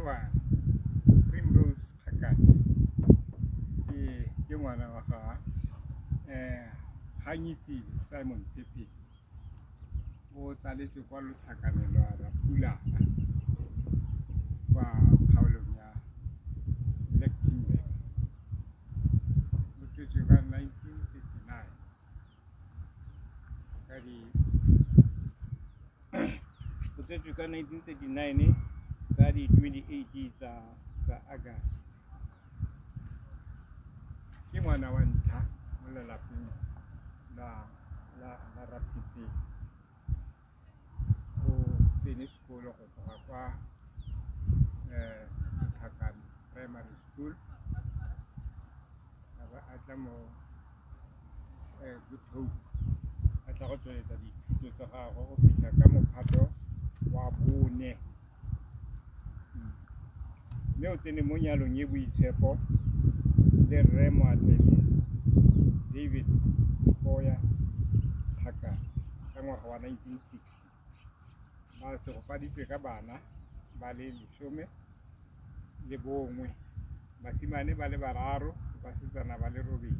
Monewa Primrose Kgakatsi ke ngwana wa ga Ganyitsile Simon Pepe. O tsaletswe kwa Lotlhakane lwa Rapulana kwa kgaolong ya Lichtenburg. O tswetswe ka 1939 ka di o tsetswe ka 1939 ka di 28 tsa August. Ke ngwana wa ntlha mo lelapeng la Raphepeng. O tsene sekolo go tloga kwa Lotlhakane Primary School, a ba a tla mo Good Hope, a tla go tsweletsa dithuto tsa gagwe go fitlha ka mophato wa bone. Mme o tsene mo nyalong e boitshepo le rre Moatlele David Nkoya Kgakatsi ka ngwaga wa 1960. Ba segofaditswe ka bana ba le 11, basimane ba le 3, basetsana ba le 8.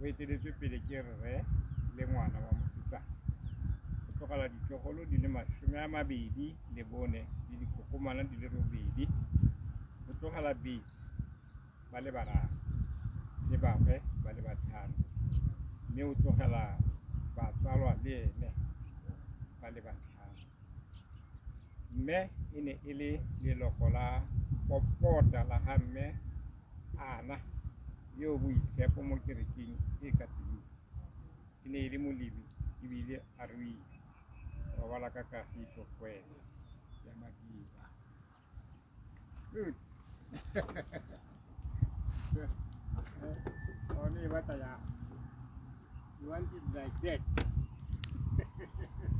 O eteletswe pele ke rre le ngwana wa mosetsana. O tlogela ditlogolo di le 24 le dikokomana di le 8. O tlogela besi ba le 3 le bagwe ba le 5, mme o tlogela batsalwa le ene ba le 5. Mme e ne e le leloko la popota la ga mme Ana yo o boitshepo mo kerekeng e Katoliki. E ne e le molemi ebile a ruile. Robala ka kagiso kwena ya madiba. Good. One e batla ya. You want it like that. Thank you, Jesus.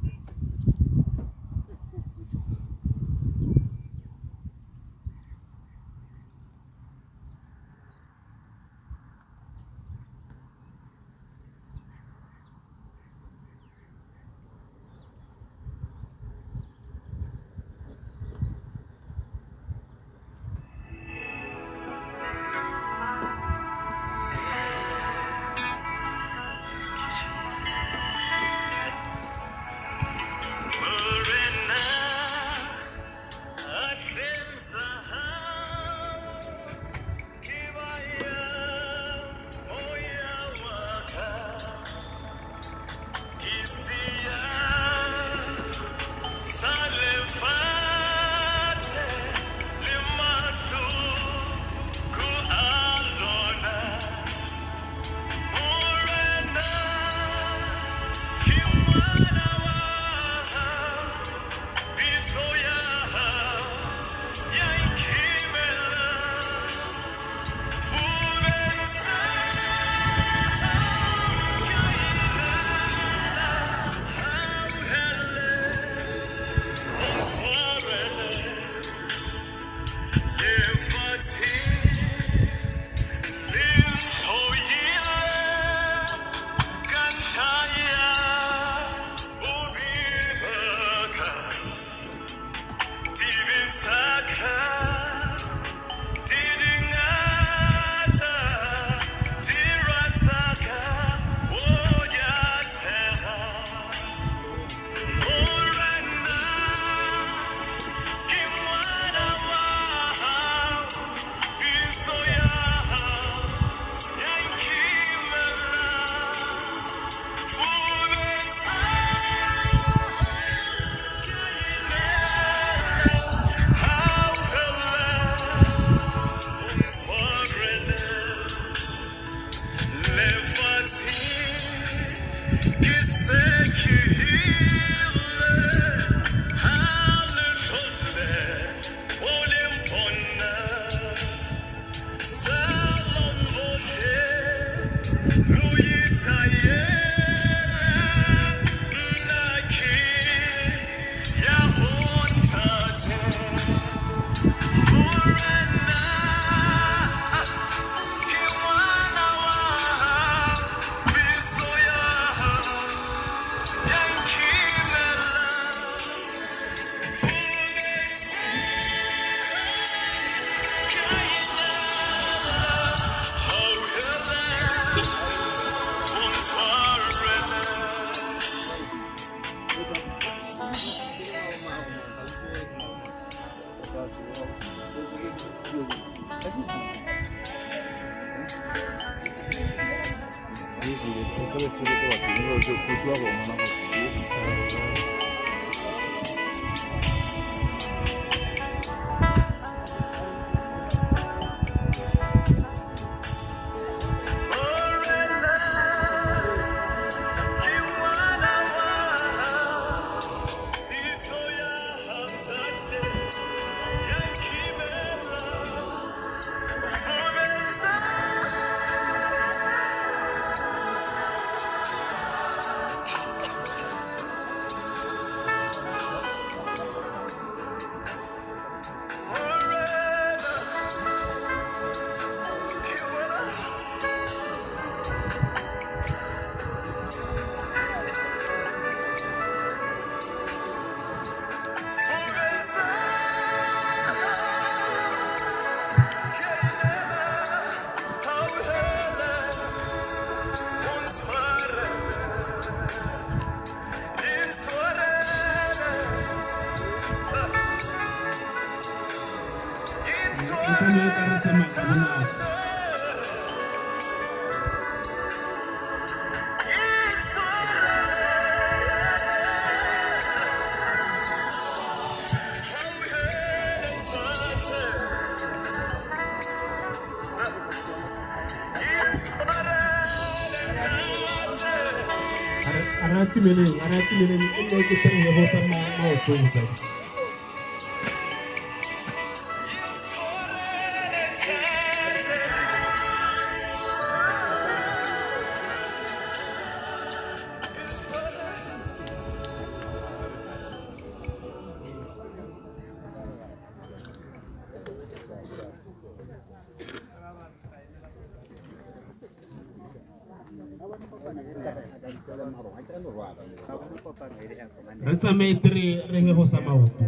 Re tsamaye re he go sa maoto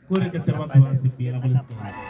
ko re ke tere batho ba sepela go le sekolo.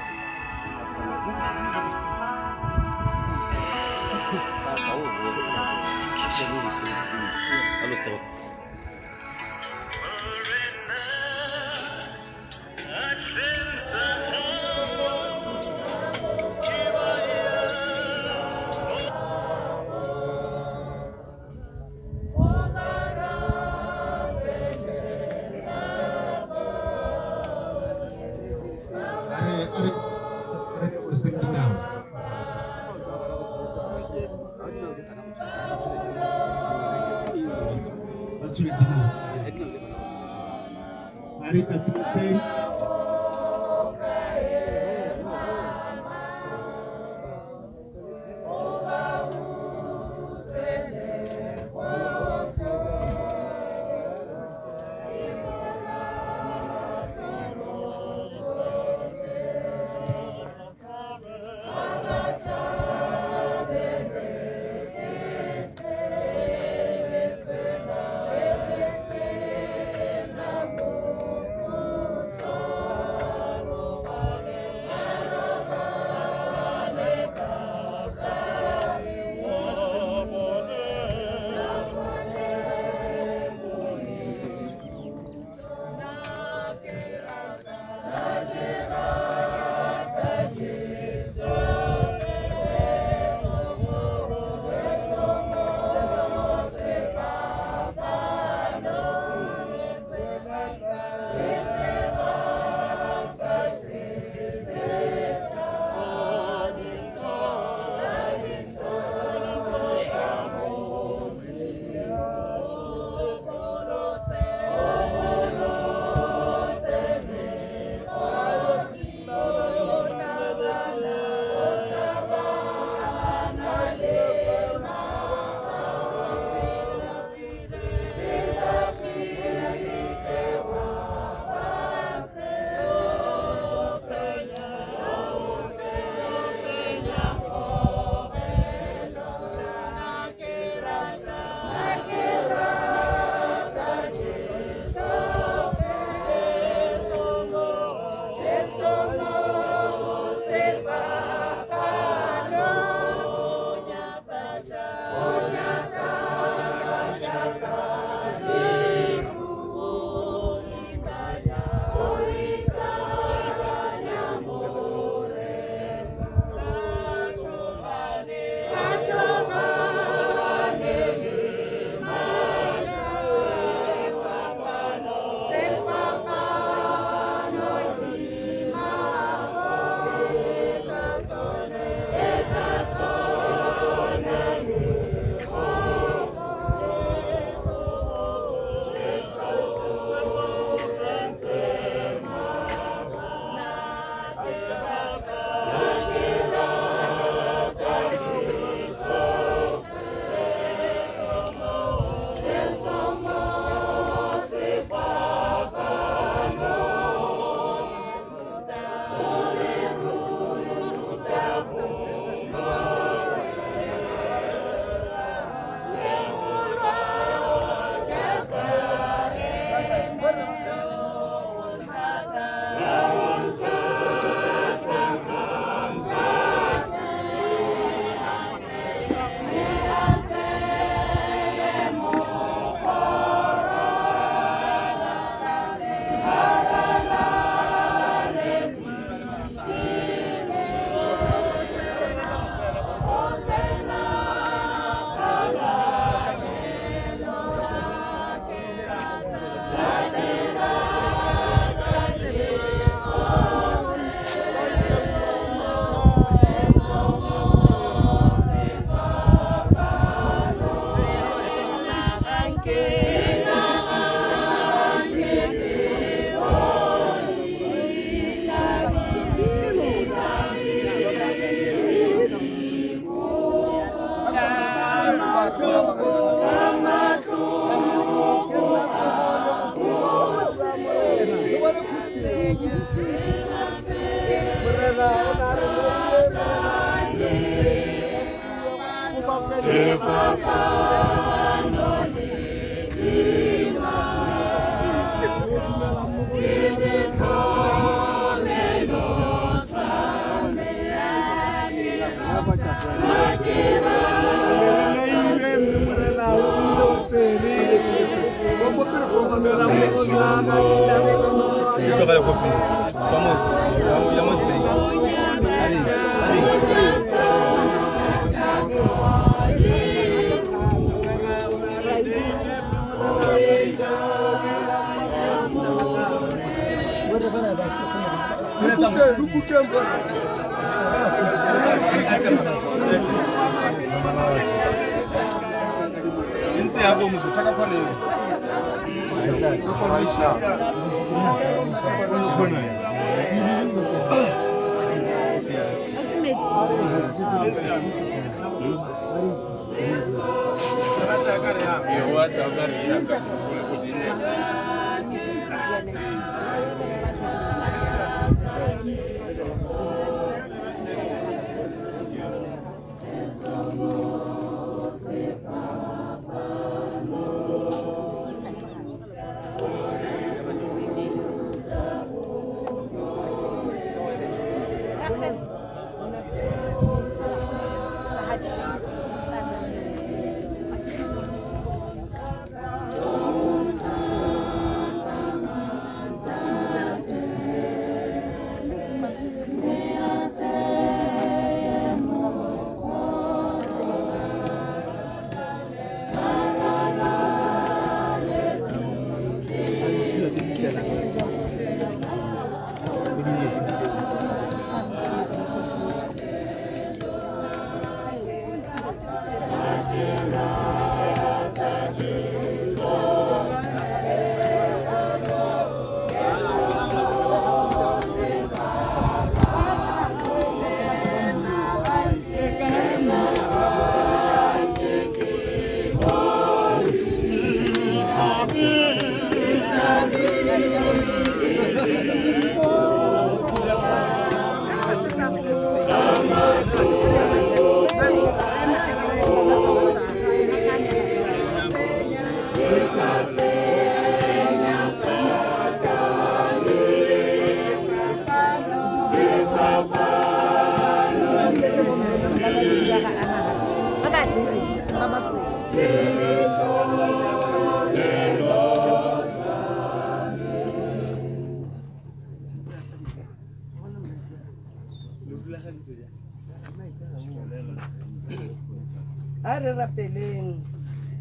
A re rapeleng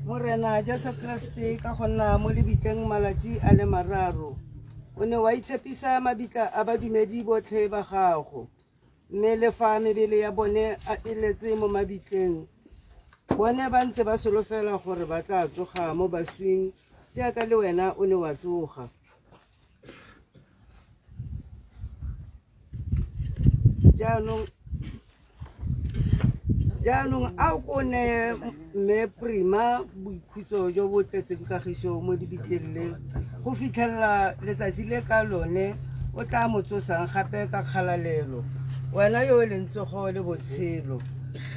Morena Jesu Kriste ka go nna mo lebitleng malatsi a le mararo o ne wa itshepisa mabitla a badumedi botlhe ba gago mme le fa mebele ya bone a eletse mo mabitleng bone ba ntse ba solofela gore ba tla tsoga mo baswing jaaka le wena o ne wa tsoga. Jaanong a ko neye mme Prima boikhutso jo bo tletseng kagiso mo dibitleng le go fitlhelela letsatsi le ka lone o tla mo tsosang gape ka kgalalelo wena yo e leng tsogo le botshelo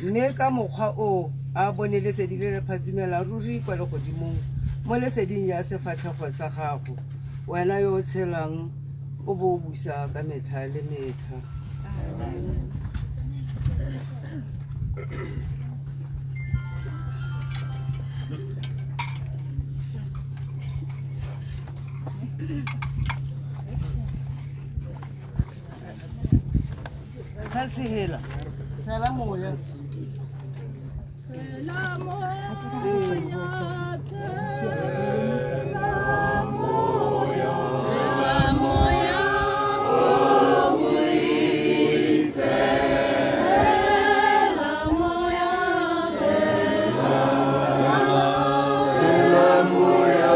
mme ka mokgwa o a bone lesedi le le phatsimela ruri kwa legodimong mo leseding ya sefatlhego sa gago wena yo o tshelang o bo o busa ka metlha le metlha. Sehela. Sela moya. Sela moya. Sela moya. Sela moya. Sela moya. Sela moya. Sela moya.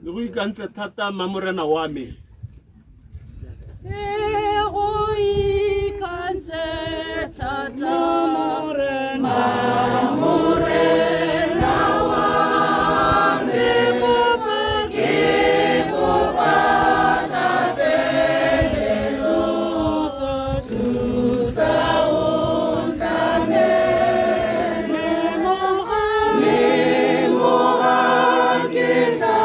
Le go ikantse thata mmamorena wa me. Go ikantse thata Morena wa me, ke kopa thapelo, thusa o ntlamele, memoga ke tla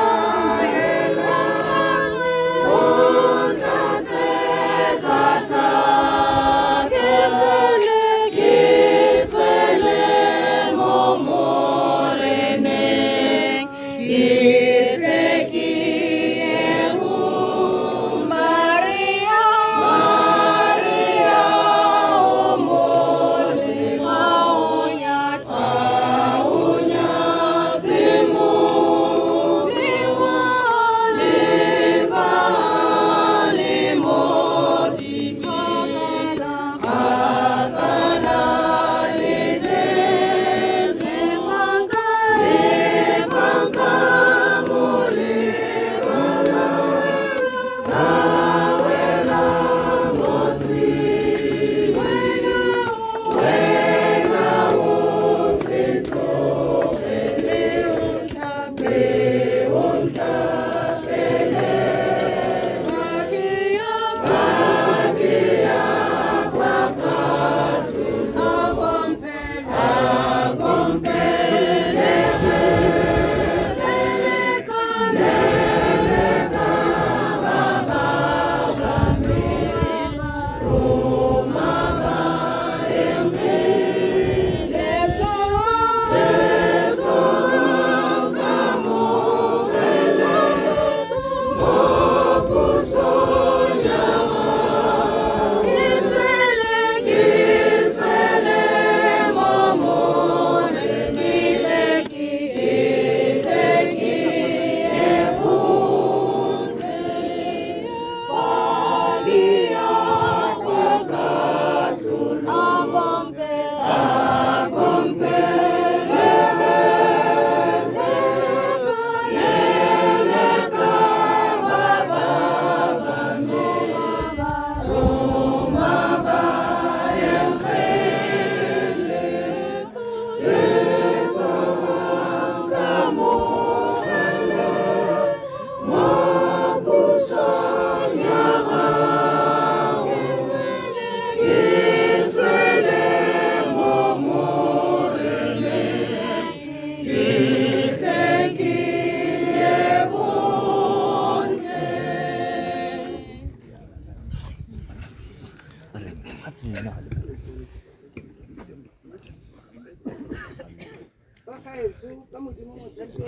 Bagaetsho ka Modimo Mothati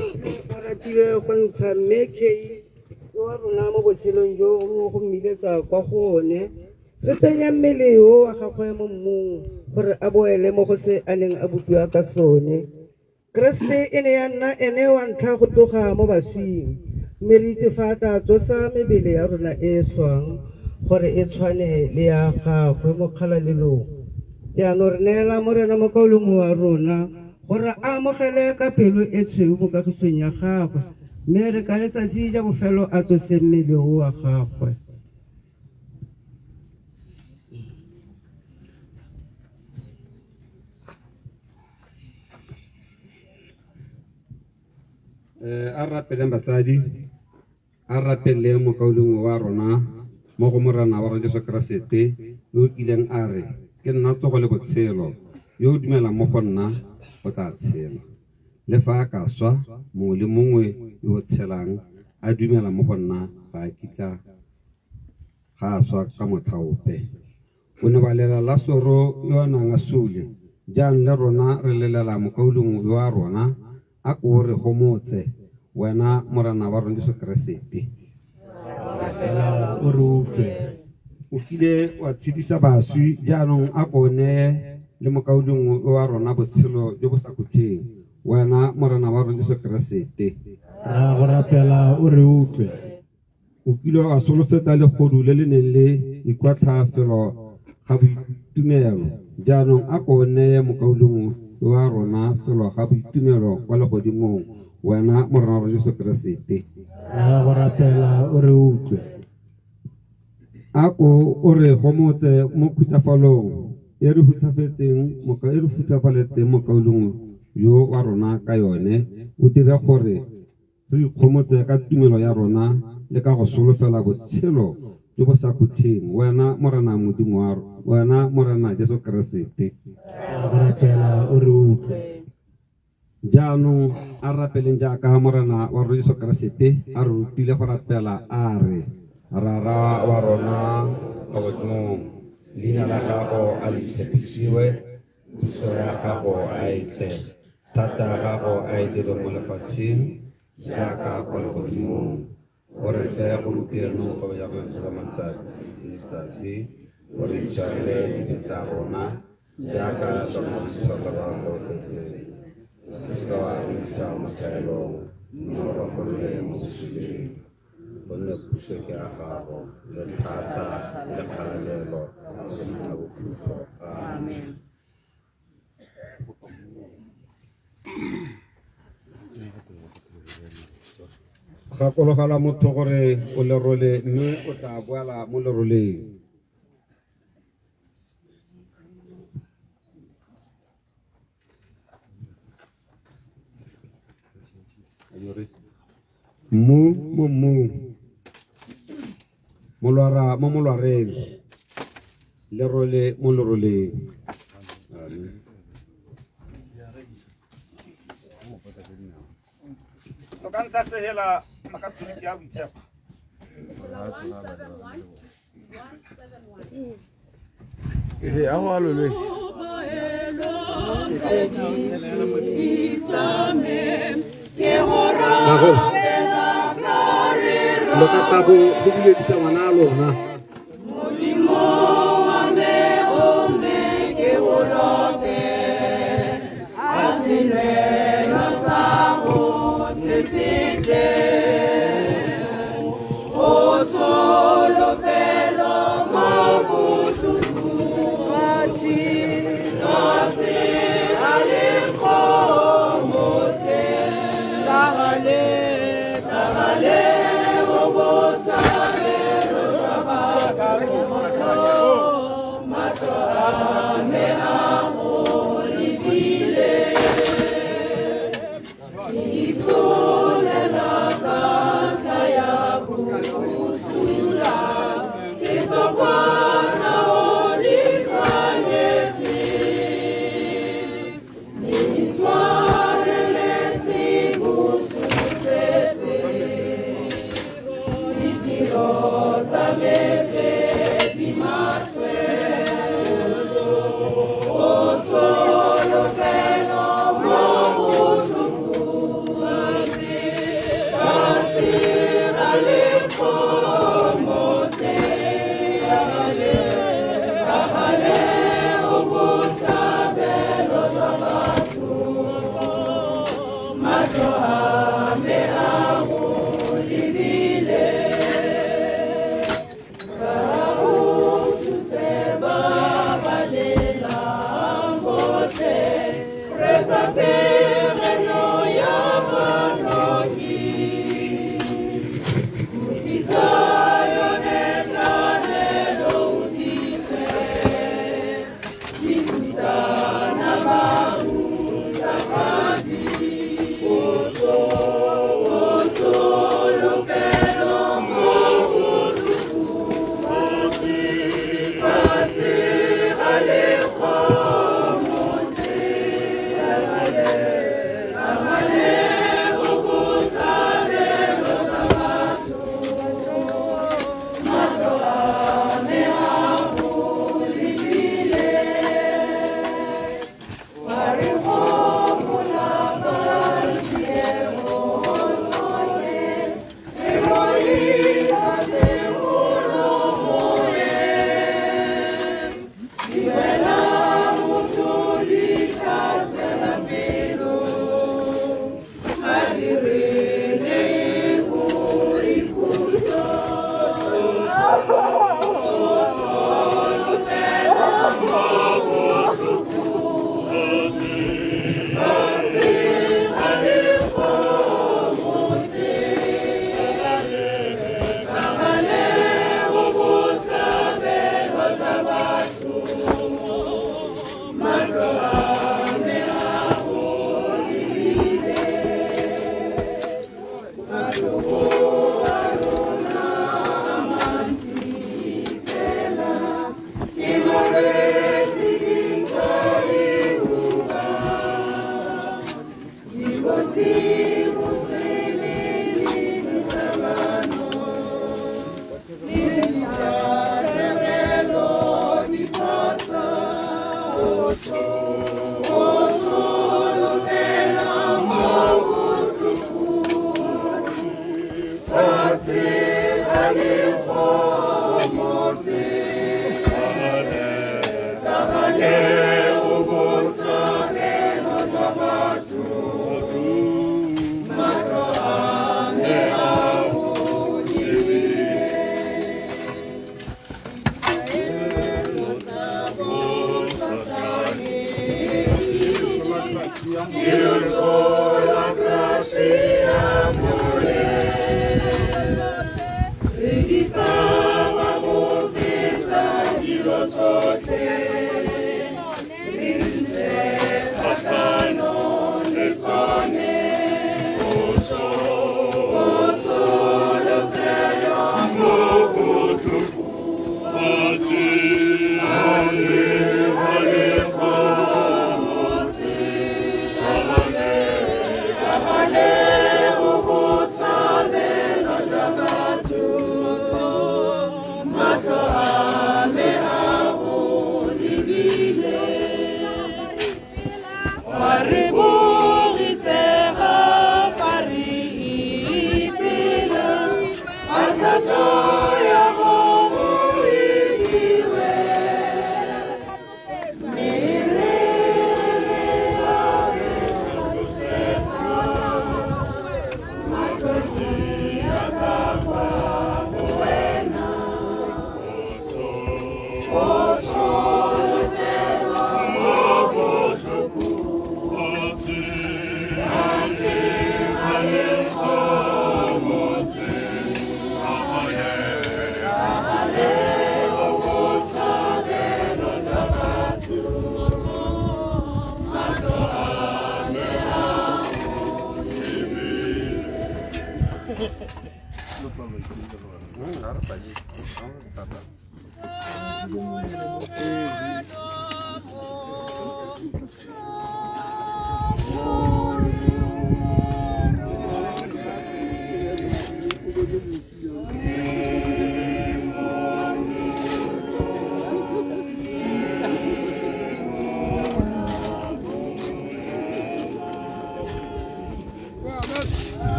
o ratile go ntsha mme K wa rona mo botshelong jo go mmiletsa kwa go one. Re tsenya mmele o wa gagwe mo mmung gore a boele mo go se a neng a bopiwa ka sone. Kreste e ne ya nna ene wa ntlha go tsoga mo baswing, mme re itse fa a tla tsosa mebele ya rona e e swang gore e tshwane le ya gagwe mo kgalalelong. Jaanong re neela Morena mokaulengwe wa rona gore a amogele ka pelo e tshweu mo kagisong ya gagwe, mme re ka letsatsi ja bofelo a tsose mmele o wa gagwe. A re rapeleng batsadi, a re rapeleng mokaulengwe wa rona mo go Morena wa rona Jesu Keresete yo o kileng a re, ke nna tsogo le botshelo, yo o dumelang mo go nna o tla tshela. Le fa a ka swa, mongwe le mongwe yo o tshelang a dumela mo go nna ga a kitla ga a swa ka motlha ope. O ne wa lela Lasaro yo a nang a sule, jaanong le rona re lelela mokaulengwe yo wa rona, a ko o re gomotse, wena Morena wa rona Jesu Keresete. Rapela o re utlwe. O kile wa tshedisa baswi, jaanong a ko o neye le mokaulengwe yo wa rona botshelo jo bo sa khutleng, wena Morena wa rona Jesu Keresete. Ra go rapela o re utlwe. O kile wa solofetsa legodu le le neng le ikwatlha felo ga boitumelo, jaanong a ko o neye mokaulengwe yo wa rona felo ga boitumelo kwa legodimong, wena Morena wa rona Jesu Keresete. Ra go rapela o re utlwe. A ko o re gomotse mo khutsafalong e re hutsafetseng moka e re hutsafaletseng mokaulengwe yo wa rona ka yone, o dire gore re ikgomotse ka tumelo ya rona le ka go solofela botshelo jo bo sa khutleng, wena Morena Modimo wa wena Morena Jesu Keresete. Ra go rapela o re utlwe. Jaanong a re rapeleng jaaka Morena wa rona Jesu Keresete a re rutile go rapela a re: Rara wa rona kwa godimong, leina la gago a le itshepisiwe, puso ya gago a e tle, thata ya gago a e dire mo lefatsheng jaaka kwa legodimong. O re fe gompieno go ya go ya matsatsi le letsatsi, o re itshwarele dibe tsa rona jaaka le rona re itshwarela ba ba re leofetseng. O se ka wa re isa mo thaelong, mme o re golole mo bosuleng. Gonne puso ke ya gago, le thata, le kgalalelo, go sena bokhutlo. Amen. Gakologelwa motho gore o lerole mme o tla boela mo leroleng. Mmu mo mmung, molora mo moloreng, lerole mo leroleng. Amen. O ka ntsha sehela Makatoliki a boitshepo. Ehe, a go alolwe. Bagolo, lo ka tla go go buledisa ngwana a lona. Isa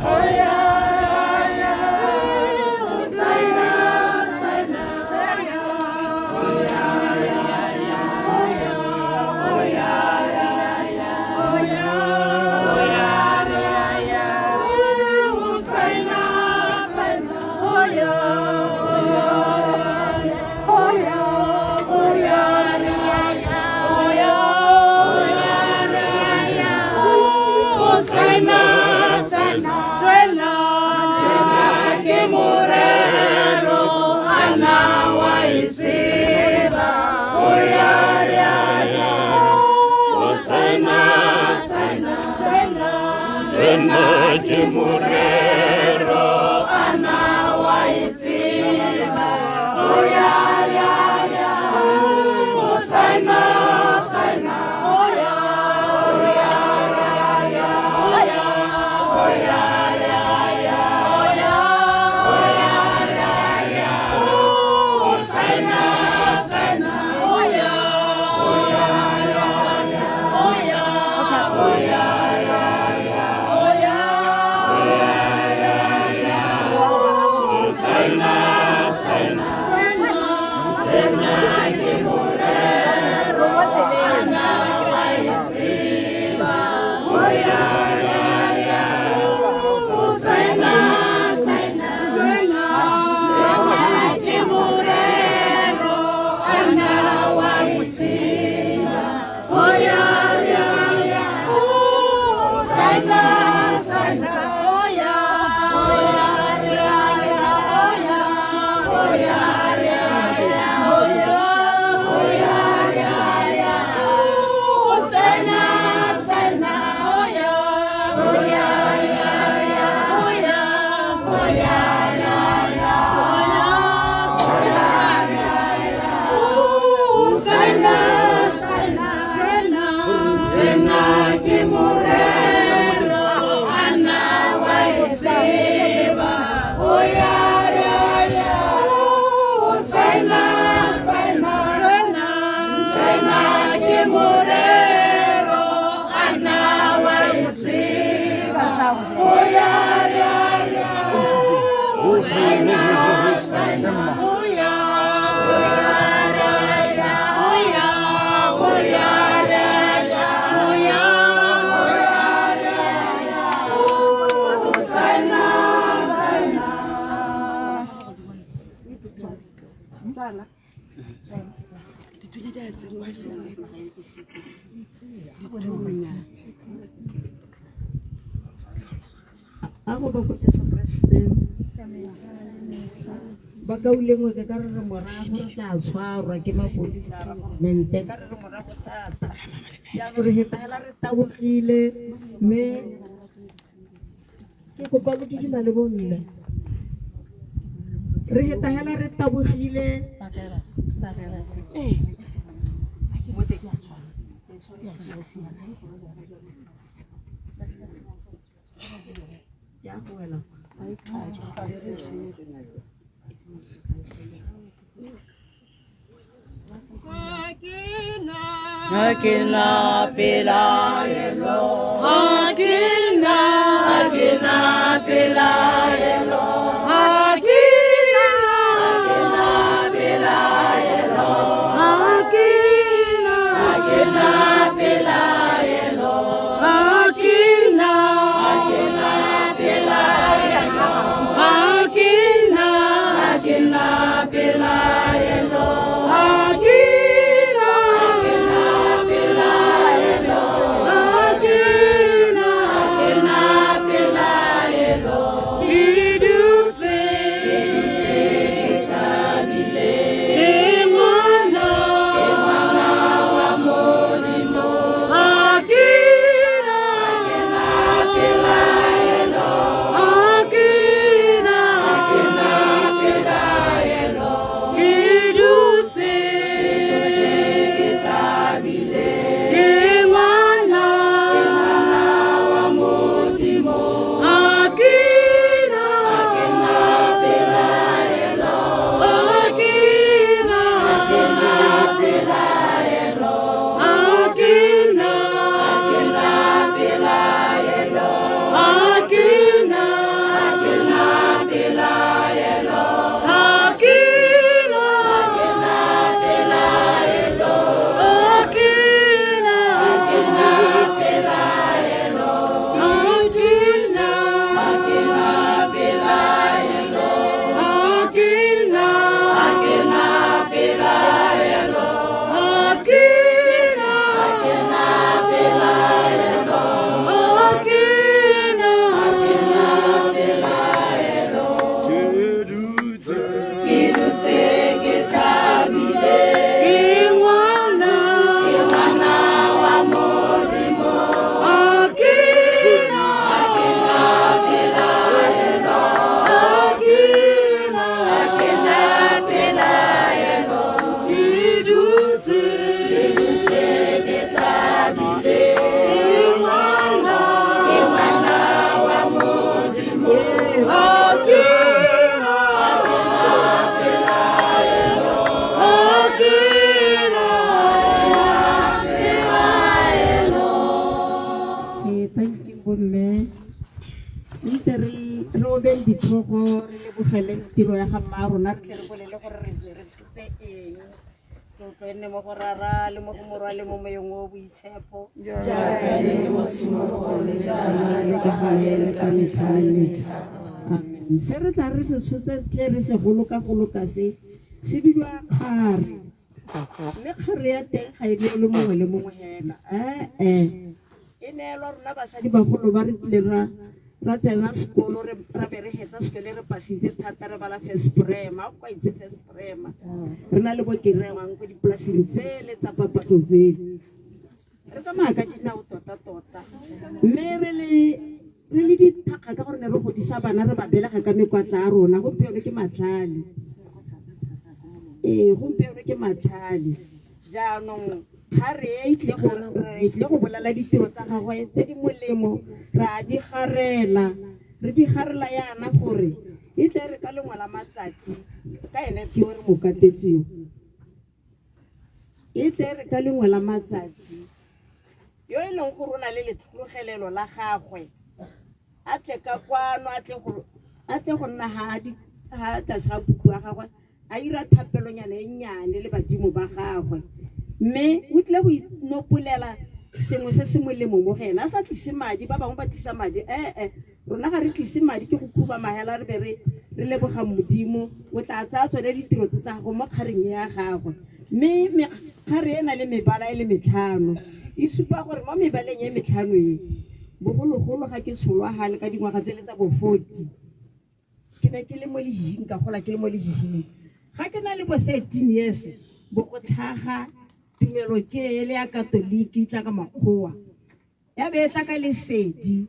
Oh yeah. A go ba ko Jesu Kriste. Bakaulengwe ke ka re re morago re tla tshwarwa ke mapodisa a government-e ka re re morago thata jaanong re feta hela re tabogile mme ke kopa lo didimale bomme re feta hela re tabogile ya go wela Ha ke na pelaelo, ha ke na, ha ke na pelaelo, ha ke na, ha ke na pelaelo, ha ke na, ha ke na pelaelo, ha ke na, ha ke na pelaelo, ha ke na, ha ke na pelaelo, ha ke na, ha ke na pelaelo, ha ke na, ha ke na pelaelo, ke dutse, ke dutse ke thabile, ke ngwana, ke ngwana wa Modimo, ha ke na, ha ke na pelaelo, ha ke na, ha ke na pelaelo, ke dutse, ke dutse ke thabile, ke ngwana, ke ngwana wa Modimo, ha ke na, ha ke na pelaelo, ha ke na, ha ke na pelaelo, ha ke na, ha ke na pelaelo, ha ke na, ha ke na pelaelo, ha ke na, ha ke na pelaelo, ha ke na, ha ke na pelaelo, ha ke na, ha ke na pelaelo, ha ke na, ha ke na pelaelo, ha ke na, ha ke na pelaelo, ha ke na, ha ke na pelaelo. Ke dutse ke thabile, ke ngwana, ke ngwana wa Modimo, ha ke na, ha ke na pelaelo, ha ke na, ha ke na pelaelo, ke dutse, ke dutse ke thabile, ke ngwana, ke ngwana wa Modimo, ha ke na, ha ke na pelaelo, ha ke na pelaelo. Thank you bomme nte re re obeng ditlhogo re lebogeleng tiro ya ga mma rona re tle re bolele gore re re tshotse eng tlotlo e nne mo go rara le mo go morwa le mo moyeng o o boitshepo Jaaka e le mo tshimologong le jaana le ka gale le ka metlha le metlha. Amen. Se re tla re se tshotse tle re se goloka goloka se se bidiwa kgare mme kgare ya teng ga e neelwe mongwe le mongwe hela ee E neelwa rona basadi bagolo ba re tlile ra tsena sekolo ra be re hetsa sekolo re pasitse thata re bala first prema o kwa itse first prema re na le bo kerewang ko dipolaseng tsele tsa papatlo tsele re tsamaya ka dinao tota-tota mme re le dithakga ka gore ne re godisa bana re ba belega ka mekwatla ya rona. Gompieno ke matlhale, ee, gompieno ke matlhale. Jaanong ga re tlile go bolela ditiro tsa gagwe tse di molemo, re a di garela, re di garela yana gore e tle re ka lengwe la matsatsi ka ene ke yo re mo katetseng, e tle re ka lengwe la matsatsi yo e leng gore o na le letlhogelelo la gagwe a tle ka kwano, a tle go nna ha tlase ga puku ya gagwe a ira thapelonyana e nnyane le badimo ba gagwe, mme o tlile go inopolela sengwe se se molemo mo go ena. A sa tlise madi, ba bangwe ba tlisa madi, rona ga re tlise madi, ke go khuba mahela re be re leboga Modimo. O tla tsaya tsone ditiro tse tsa gago mo kgareng ya gagwe, mme mekgare e na le mebala e le metlhano e supa gore mo mebaleng e metlhano e bogologolo ga ke tsholwa gale ka dingwaga tse le tsa bo 40 ke ne ke le mo lehihing, ka gola ke le mo lehihing. Ga ke na le bo 13 years bo go tlhaga tumelo ke ele ya katoliki tla ka makgowa ya be e tla ka lesedi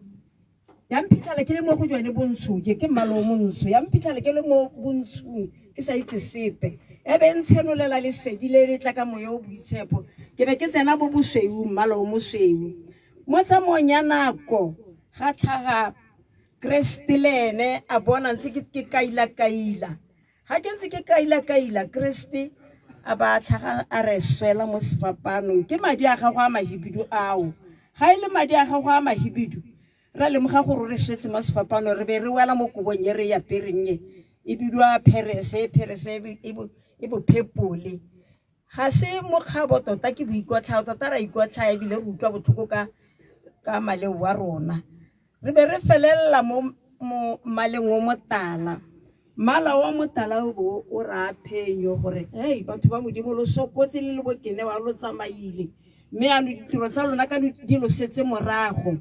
ya mphitlhela ke le mo go jone bontsho ke mmala o montsho, ya mphitlhela ke le mo bontshong ke sa itse sepe, ya be ntshenolela lesedi le le tla ka moya o boitshepo, ke be ke tsena bo bosweu, mmala o mosweu. Mo tsamaong ya nako ga tlhaga Kreste le ene a bona ntse ke kaila-kaila. Ga ke ntse ke kaila-kaila, Kreste a ba tlhaga a re swela mo sefapanong. Ke madi a gago a mahibidu ao. Ga e le madi a gago a mahibidu, ra lemoga gore re swetse mo sefapanong, re be re wela mo kobong e re e apereng e e bidiwa pherese, pherese e bophepole. Ga se mokgabo tota, ke boikotlhao tota, ra ikotlhaya ebile re utlwa botlhoko ka maleo wa rona. Re be re felela mo mmaleng o motala. Mmala wa motala o bo o raya phenyo gore hei batho ba Modimo lo sokotse le le bokene wa lo tsamaile, mme ano ditiro tsa lona ka di lo setse morago.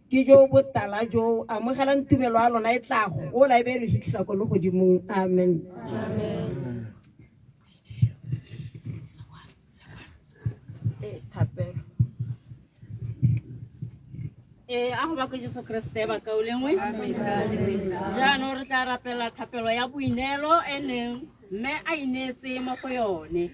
Ke jo botala jo amogelang tumelo ya lona e tla gola e be e lo fitlhisa ko legodimong. Amen. Thapelo. A go bake Jesu Kriste bakaulengwe. Jaanong re tla rapela thapelo ya boineelo e neng mme a ineetse mo go yone.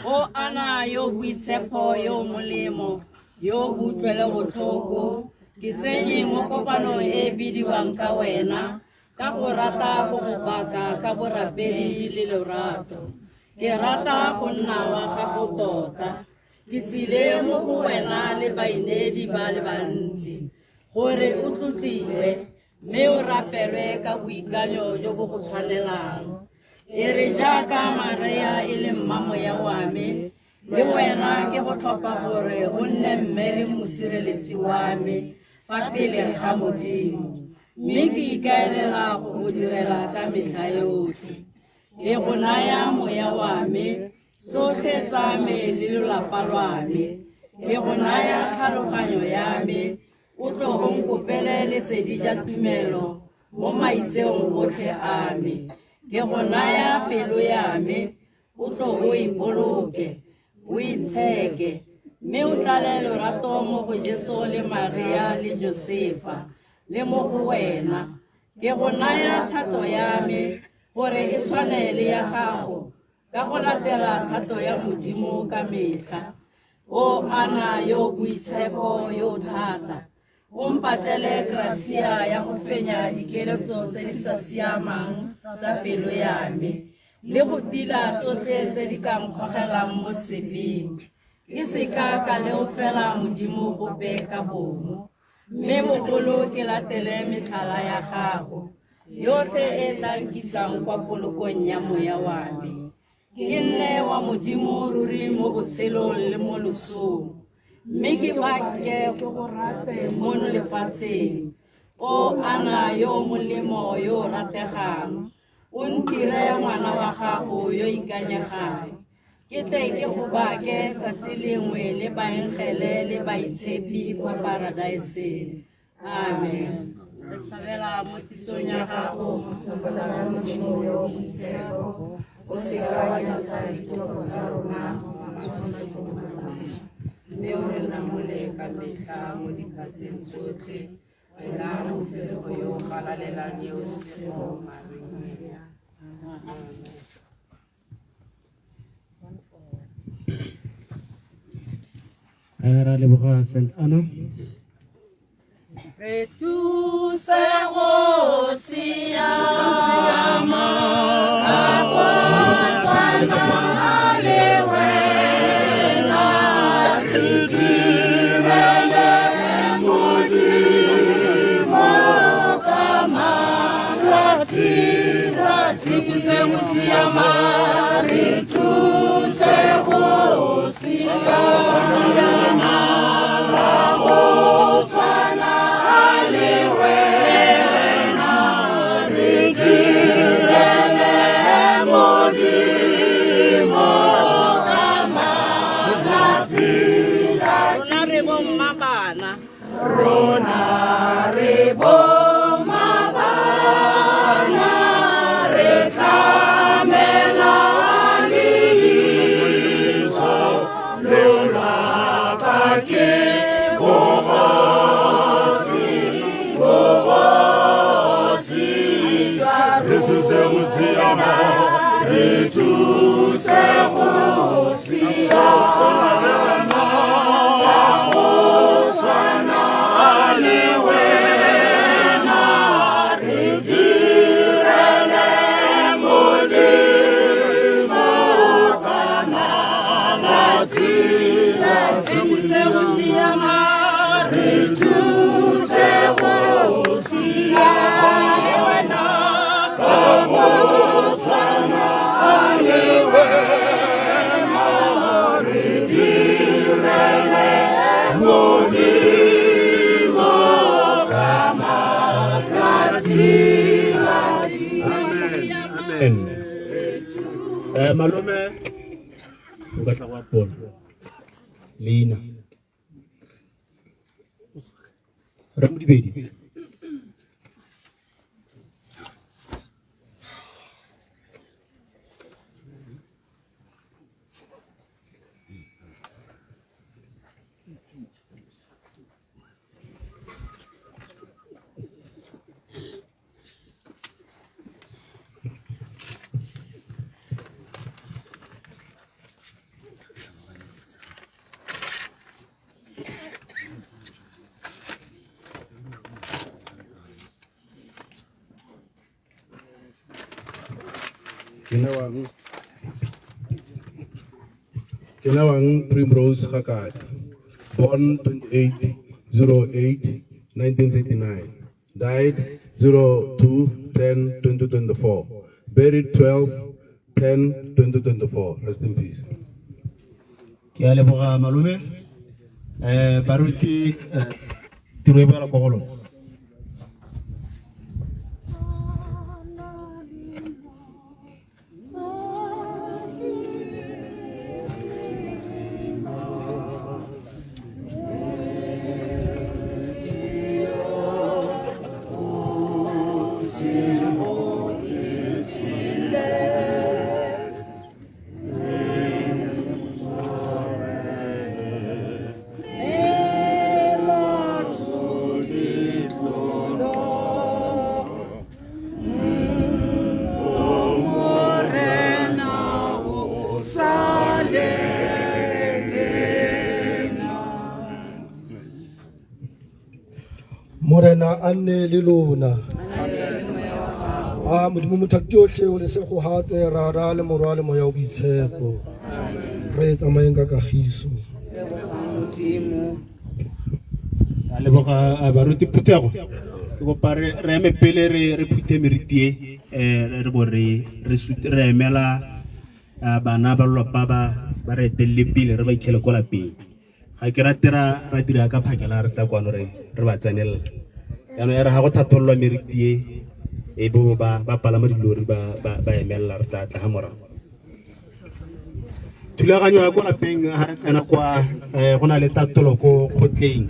O ana yo boitshepo yo molemo yo utlwele botlhoko, ke tsenye mo kopanong e bidiwang ka wena ka go rata go go baka ka borapedi le lorato. Ke rata go nna wa gago tota. Ke tsile mo go wena le bainedi ba le bantsi gore o tlotliwe mme o rapelwe ka boikanyo jo bo go tshwanelang. E re jaaka Maria e le mmamoya wa me, le wena ke go tlhopha gore o nne mme le mosireletsi wa me fa pele ga Modimo, mme ke ikaelela go go direla ka metlha yotlhe. Ke go naya moya wa me, tsotlhe tsa me le lelapa lwa me. Ke go naya tlhaloganyo ya me, o tlo o nkopele lesedi ja tumelo mo maitseong otlhe a me. Ke go naya pelo ya me, o tlo o ipoloke, o itsheke, mme o tlale lorato mo go Jesu le Maria le Josefa le mo go wena. Ke go naya thato ya me gore e tshwane le ya gago ka go latela thato ya Modimo ka metlha. O ana yo boitshepo yo thata, o mpatlele grasia ya go fenya dikeletso tse di sa siamang tsa pelo ya me le go tila tsotlhe tse di ka nkgogelang mo sebeng. Ke seka ka leofela Modimo gope ka bomo, mme bogolo ke latele metlhala ya gago yotlhe e tla nkisang kwa polokong ya moya wa me. Ke nne wa Modimo ruri mo botshelong le mo losong, mme ke bake ke go rate mono lefatsheng. O ana yo molemo yo rategang, o ntire ngwana wa gago yo ikanyegang. Ke tle ke go bake tsatsi lengwe le baengele le baitshepi kwa paradaiseng. Amen. Re tshabela mo tisong ya gago, Motsana Modimo yo o boitshepo, o seka wa nyatsa ditopo tsa rona mo matshwenyegong a rona, mme o re namole ka metlha mo diphatseng tsotlhe, wena moferego yo o galalelang yo o sego mareng. Ra leboga St Anna. Re thuse go siama ka go tshwana le wena, re direle Modimo ka malatsi. Re thuse go siama, re thuse go siama ka go tshwana le wena, re direle Modimo ka malatsi. Rona re bomma bana, rona re bomma bana, re tlamela leiso lelapa ke bogosi, bogosi jwa Re thuse go siama, re thuse go siama ka go tshwana le wena, re direle Modimo ka malatsi. Re thuse go siama, re thuse go siama ka go tshwana le wena, re direle Modimo ka malatsi. Amen. Malome o batla go apola leina re Modibedi. Ke newang Primrose Gakadi, born 28/08/1939, died 02/10/2024, buried 12/10/2024. Rest in peace. Ke a leboga malome. Baruti, tiro e boela kwa go lona. Morena a nne le lona. A Modimo mothati otlhe o lesego hatse rara le morwa le moya o boitshepo. Re tsamayeng ka kagiso. A leboga baruti phuthego. Ke kopa re eme pele re phuthe meriti e, re bo re emela bana ba lelapa ba re etelele pele re ba itlhele kwa lapeng. Ga ke rate ra dira ka phakela re tla kwano re ba tsenelela. Jaanong ya re ga go thathololwa meriti e bo ba palama dilori ba emelela re tla tla ga morago. Thulaganyo ya ko lapeng ga re tsena kwa go na le tatolo ko kgotleng.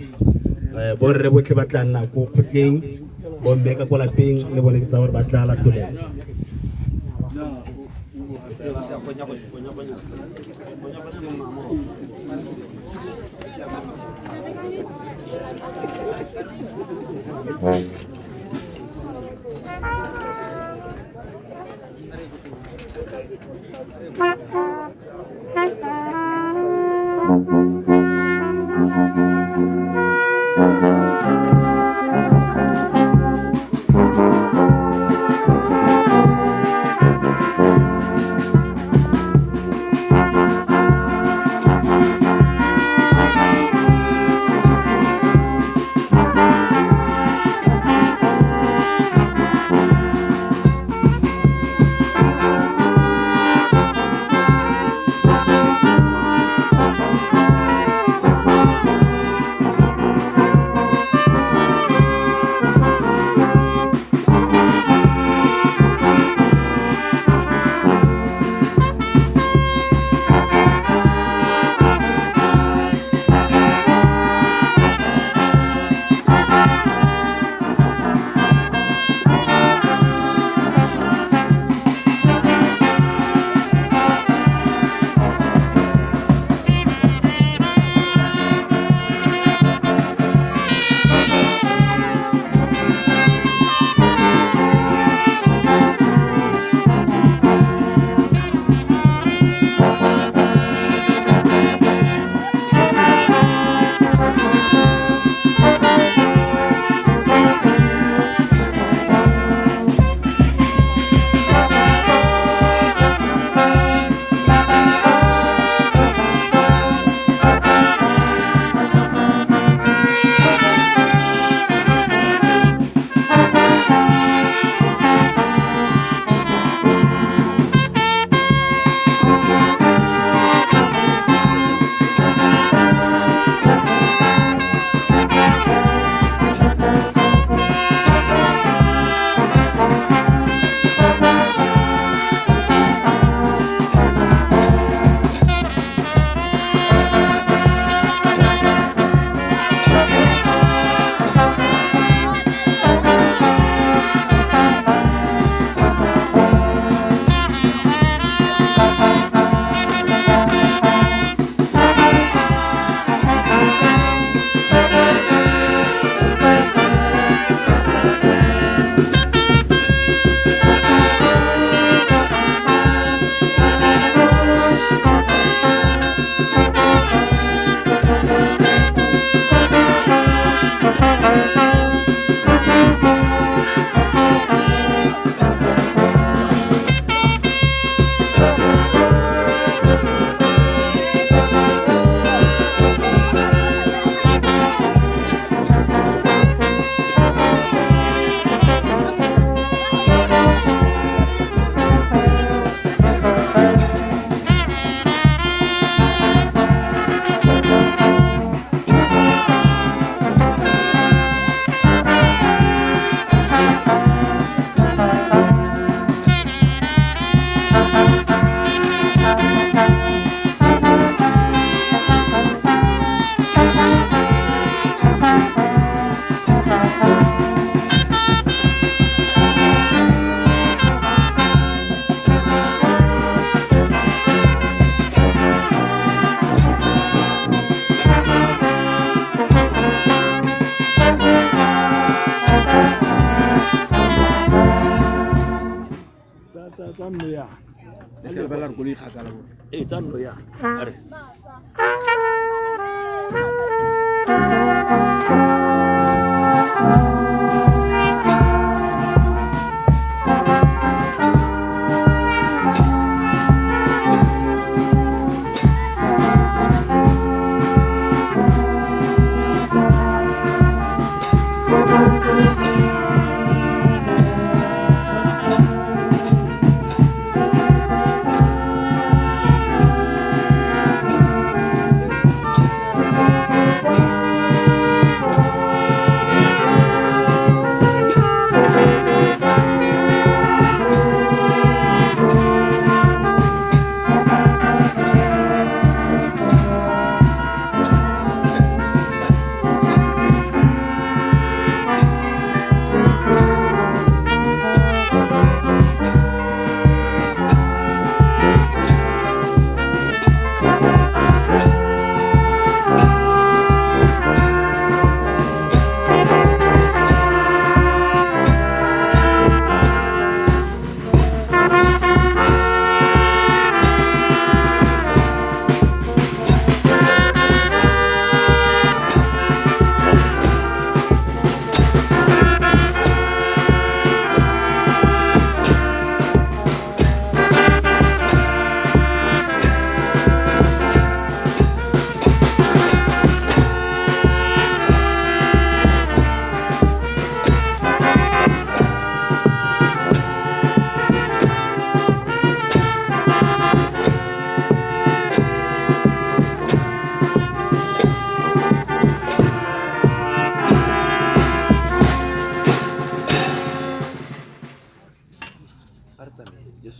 Borre botlhe ba tla nna ko kgotleng, bomme ka ko lapeng le bone ke tsa gore ba tla latolela.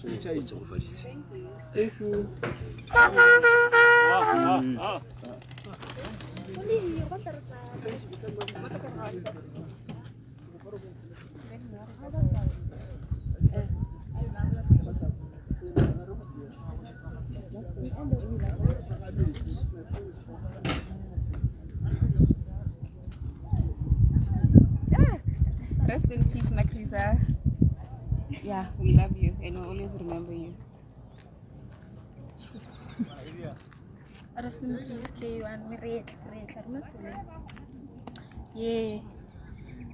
O tshegofaditse. Thank you. Rest in peace, Makriza. Yeah, we love you and we'll always remember you. Rest in peace, K1. Re tla re mo tseleng. Yeah.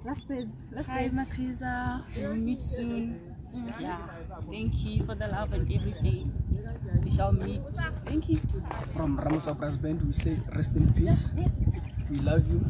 Last words. Last Hi, words. Makriza. We'll meet soon. Yeah. Thank you for the love and everything. We shall meet. Thank you. From Ramotswa Brass Band, we say rest in peace. We love you.